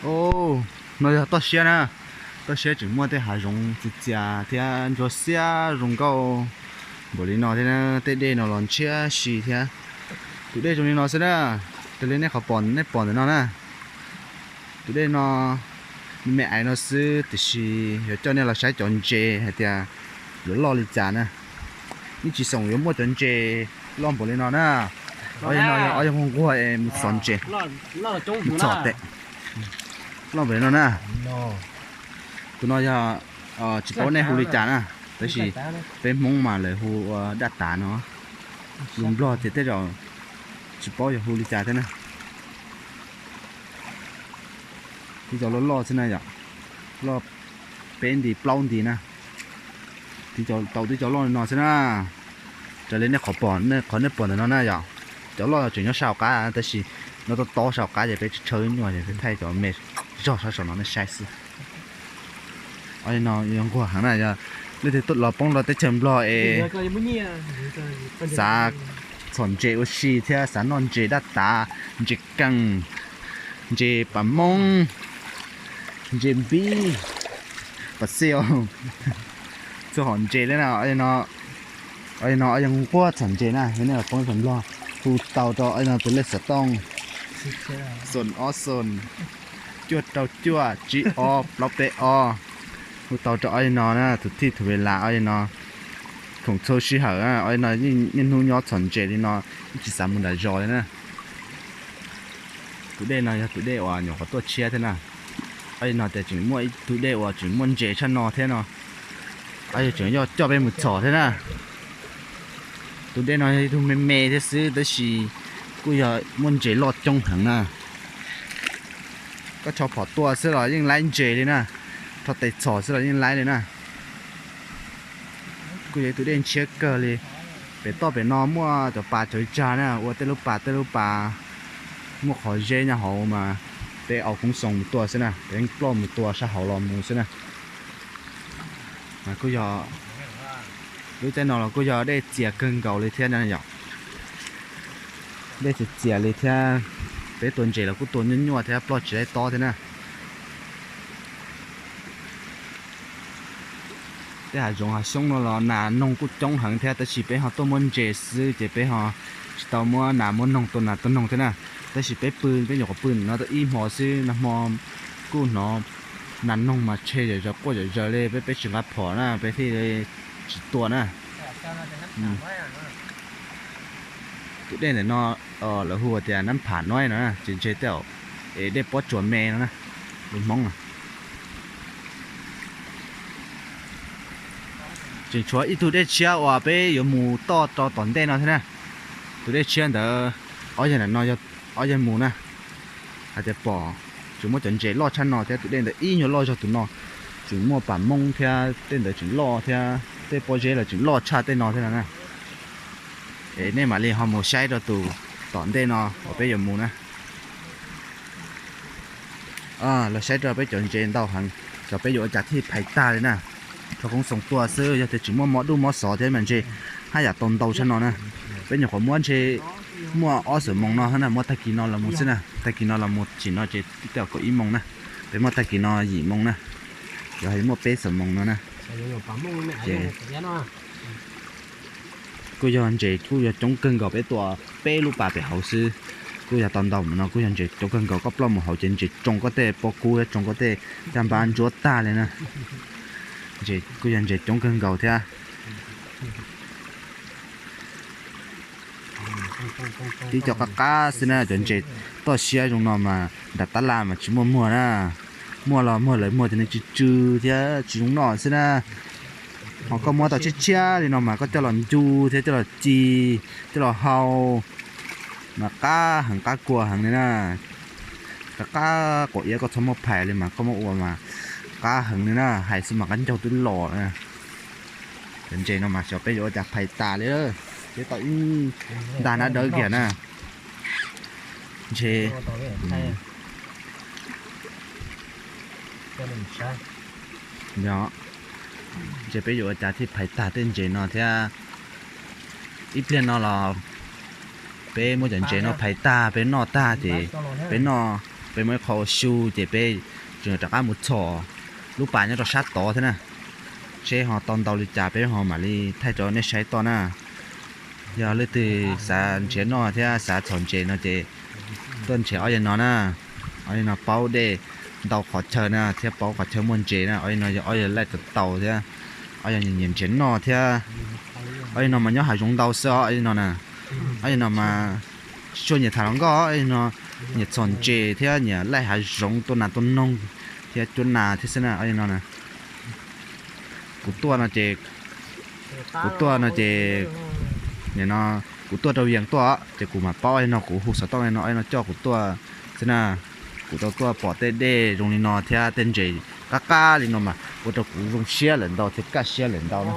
Au, no yog toj siab na. Toj siab tseem muaj tej hav zoov txias txias thiab ntsuab xiab zoo nkauj npaum li no thiab na. Tej dej no los ntshiab si thiab. Tus dej zoo li no xwb na. Raws li nej qhov pom nej pom ntawm no na, tus dej no, me me aiv no xwb tiam sis yuav coj nej los saib cov ntses hais tias yuav loj li cas na. Yeej tsis xav yuav muaj cov ntses loj npaum li no na. Ob yog no yog ob yog nquag nquag es mus txhom ntses, mus txhom tes, loj npaum li no na. Tus no yog, tsis paub nej hu li cas na, tab sis peb Hmoob mas lawv hu ua daj tav no. Lus Nplog ces tej zaum tsis paub yog hu li cas thiab na. Tib co loj loj xwb na yom, loj peb nti plaub nti na. Tib co tau tib co loj li no xwb na. Raws li nej qhov pom, qhov nej pom ntawm no na yom, cov loj tseem nyob saum qab tab sis no tob tob saum qab ces peb tsis tshawb nyuaj ces peb thaij cov me zog sab saum no nej saib xwb. Ob no yog nquag heev na, yog leej twg los poob rau teb chaws Nplog es xav txhom ntses ua si thiab xav noj ntses daj tav, ntses keej, ntses pas moob, ntses npib, pas xi, txhua hom ntses li na. Ob no, ob yog nquag txhom ntses na, yog nej los poob teb chaws Nplog hu tau rau ob no tus lej xov tooj, xoom ob xoom, cuaj rau cuaj, tsib ob, plaub peb ob. Hu tau rau ob no na, tus thij tus ve las ob no. Khoom txhua sij hawm ob no yeej niaj hnub nyob txhom ntses li no, yeej tsis xav mus nram zos li na. Tus dej no yog tus dej uas nyuam qhuav tuaj tshiab thiab na. Ob no tias tseem muaj ib tug dej uas tseem muaj ntses tshaj no thiab no. Ob yog tseem yog coj peb mus txhom thiab na. Tus dej no yog ib tug me me thiab xwb tab sis kuj yog muaj ntses loj coob heev na. Koj rho phom tua xwb los yeej laib ntses li na, rho tes txhom xwb los yeej laib li na. Kuj yog ib tug dej ntshiab kawg li. Pem toj pem no muaj cov pas tsawv tsag na, ua tej lub pas tej lub pas, muaj qhov zeb nyob hauv mas peb au koob xoo mus tua xwb na, peb ploj mus tua sab hauv los mus xwb na. Mas kuj yog, lub caij no los kuj yog dej txias kawg nkaus li thiab na yom. Dej txias txias li thiab, peb tua ntses los kuj tua nyuaj nyuaj thiab ploj tsis laib tob thiab na. Tej hav zoov hav xyoob no los nas noog kuj coob heev thiab tab sis peb ho tuaj muab ntses xwb ces peb ho tsis tau muab nas muab noog tua nas tua noog thiab na. Tab sis peb pw, peb nyuam qhuav pw no tau ib hmo xwb, nag hmo kuj hnov nas noog mas tshe zom zaws quaj zom zaws li, peb peb tsis nqa phom na peb thiaj li tsis tua na. Tus dej ntawm no lawv hu tias nab pham nuaib no na, ces ntshe tej zaum es dej pob tsuas me no na, lus Hmoob na. Tseem tshuav ib tug dej tshiab uas peb yuav mus toj rau tom ntej no thiab na. Tus dej tshiab ntawd, ob yawg ntawm no yog ob yawg mus na, hais tias pom tseem muaj cov ntses loj tshaj no thiab, tus dej ntawd ib nyuag loj zog tus no, tseem muaj pam moob thiab tej ntawd tseem loj thiab tej pob zeb los tseem loj tshaj tej no thiab no na. Es nej mam li ho mus saib rau tus tom ntej no uas peb yuav mus na. Los saib rau peb cov ntses ntau heev, xyov peb yuav ua cas thiaj phais tag li na. Rho koob xoo tua xwb, yog tias tseem muaj mob dub mob xov thiab mas ntshe haj yam tau ntau tshaj no na. Peb nyuam qhuav muab ntshe muaj ob xuab moos no na, muab tag kis no los mus xwb na, tag kis no los mus tsim no ces twb tau kaum ib moos na. Peb muab tag kis no yim moos na, yuav muaj peb xuab moos no na. Ces kuj yog ntses kuj yog coob kawg nkaus, peb tua peb lub pas pem hauv xwb, kuj yog tau ntau mus no, kuj yog ntses coob kawg nkaus, koj ploj mus hauv ces ntses tsoo koj tej pob kub thiab tsoo koj tej caj npab ntsuab tag li na. Ntses kuj yog ntses coob kawg nkaus thiab. Tib co qab qab xwb na, cov ntses toj siab zoo no mas nram tab laj mas tsis muaj muag na. Muaj los muag lawv muag tias nws tsw tsw thiab tsis zoo noj xwb na. Ho koj muab tau tshiab tshiab li no mas koj coj los ncu thiab coj los ci, coj los hau mas qab heev qab kua heev li na. Qab qab quav iab koj txhob muab phais li mas koj muab ua mas qab heev li na, hais xwb mas qab ncaug twb los na. Cov ntses no mas xyov peb yuav ua cas phais tas li, peb tau ib ntag nab dawb kiag na. Ntshe, ntshe peb yuav ua cas thiaj phais tag tej ntses no thiab. Ib pliag no los Peb muab cov ntses no phais tag, peb noj tag ces peb noj, peb muaj ib qho ua su ces peb tseem rov qab mus txhom lub pas nyob rau sab tod thiab na. Seb ho tau ntau li cas peb ho mam li thaij rau nej saib toj na. Yog leej twg xav nrhiav noj thiab xav txhom ntses no ces tuaj nrhiav ob yam no na. Ob yam no paub dej ntau qhov chaw na thiab paub qhov chaw muaj ntses na. Ob yam no yog ob yam laij tau thiab ob yam nyiam nrhiav noj thiab. Ob yam no mas nyob hav zoov ntau xwb os, ob yam no na. Ob yam no mas tsis tshua nyiam tham hluas nkauj, ob yam no nyiam txhom ntses thiab nyiam laij hav zoov tua nas tua noog thiab cuab nas thiab xwb na. Ob yam no na, kuv tuaj no ces, kuv tuaj no ces, nim no kuv tuaj rau Vias tuaj ces kuv mam paub ob yam no, kuv hu xov tooj no ob yam no coj kuv tuaj xwb na. Kuv tau tuaj pom tej dej zoo li no thiab tej ntses qab qab li no mas ua rau kuv zoo siab lawm ntau thiab kaj siab lawm ntau na.